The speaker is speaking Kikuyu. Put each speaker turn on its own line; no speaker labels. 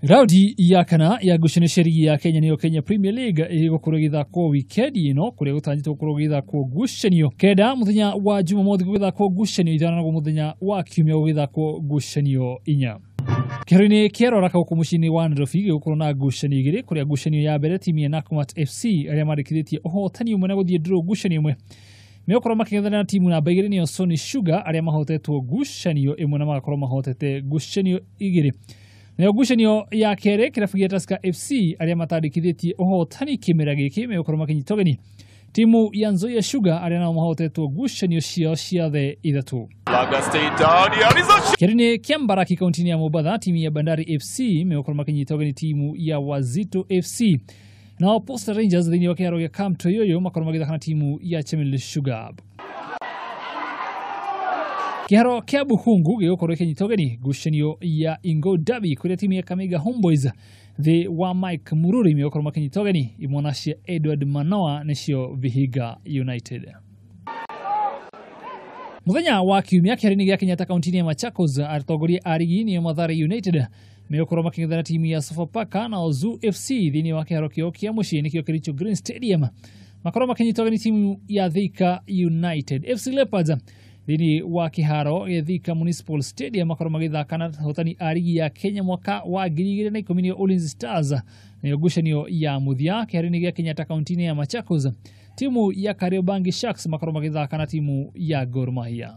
Raundi ya kana ya ngucanio cia rigi ya Kenya nĩyo Kenya Premier League ĩgũkorwo ĩgĩthakwo wikendi ĩno, kũrĩa gũtanyĩtwo gũkorwo gũgĩthakwo ngucanio 9 mũthenya wa Jumamothi, gũgĩthakwo ngucanio 5, naguo mũthenya wa Kiumia gũgĩthakwo ngucanio 4. Kĩharo-inĩ kĩa Roraka gũkũ mũciĩ-inĩ wa Nairobi gĩgũkorwo na ngucanio 2, kũrĩa ngucanio ya mbere timu ya Nakumatt FC arĩa mandĩkithĩtie ũhotani 1 na gũthiĩ draw ngucanio 1 megũkorwo makĩng'ethanĩra na timu namba 2 nĩyo Sony Sugar arĩa mahotetwo ngucanio 1 na magakorwo mahotete ngucanio 2. Nayo ngucanio ya kerĩ kĩrabu gĩa Tusker FC arĩa matandĩkithĩtie ũhotani kĩmera gĩkĩ megũkorwo makĩnyita ũgeni timu ya Nzoia Sugar arĩa nao mahotetwo ngucanio ciao ciothe 3. Kĩharo-inĩ kĩa Mbaraki kaunti-inĩ ya Mombatha, timu ya Bandari FC megũkorwo makĩnyita ũgeni timu ya Wazito FC. Nao Posta Rangers thĩinĩ wa kĩharo gĩa Camp Toyoyo makorwo magĩthaka na timu ya Chemelil Sugar. Kĩharo kĩa Bukhungu gĩgũkorwo gĩkĩnyita ũgeni ngucanio ya Ingo Derby, kũrĩa timu ya Kakamega Homeboys thĩ wa Mike Mururi megũkorwo makĩnyita ũgeni imwana cia Edward Manoa nĩcio Vihiga United. Mũthenya wa Kiumia kĩharo-inĩ gĩa Kenyatta kaunti-inĩ ya Machakos, atongoria a rigi nĩo Mathare United megũkorwo makĩng'ethana timu ya Sofapaka na Zoo FC thĩinĩ wa kĩharo kĩao kĩa mũciĩ nĩkĩo Kericho Green Stadium, makorwo makĩnyita ũgeni timu ya Thika United. FC Leopards thĩinĩ wa kĩharo gĩa Thika Municipal Stadium makorwo magĩthaka na ahotani a rigi ya Kenya mwaka wa 2010 nĩo Ulinzi Stars, nayo ngucanio ya mũthia kĩharo-inĩ gĩa Kenyatta kaunti-inĩ ya Machakos, timu ya Kariobangi Sharks makorwo magĩthaka na timu ya Gor Mahia.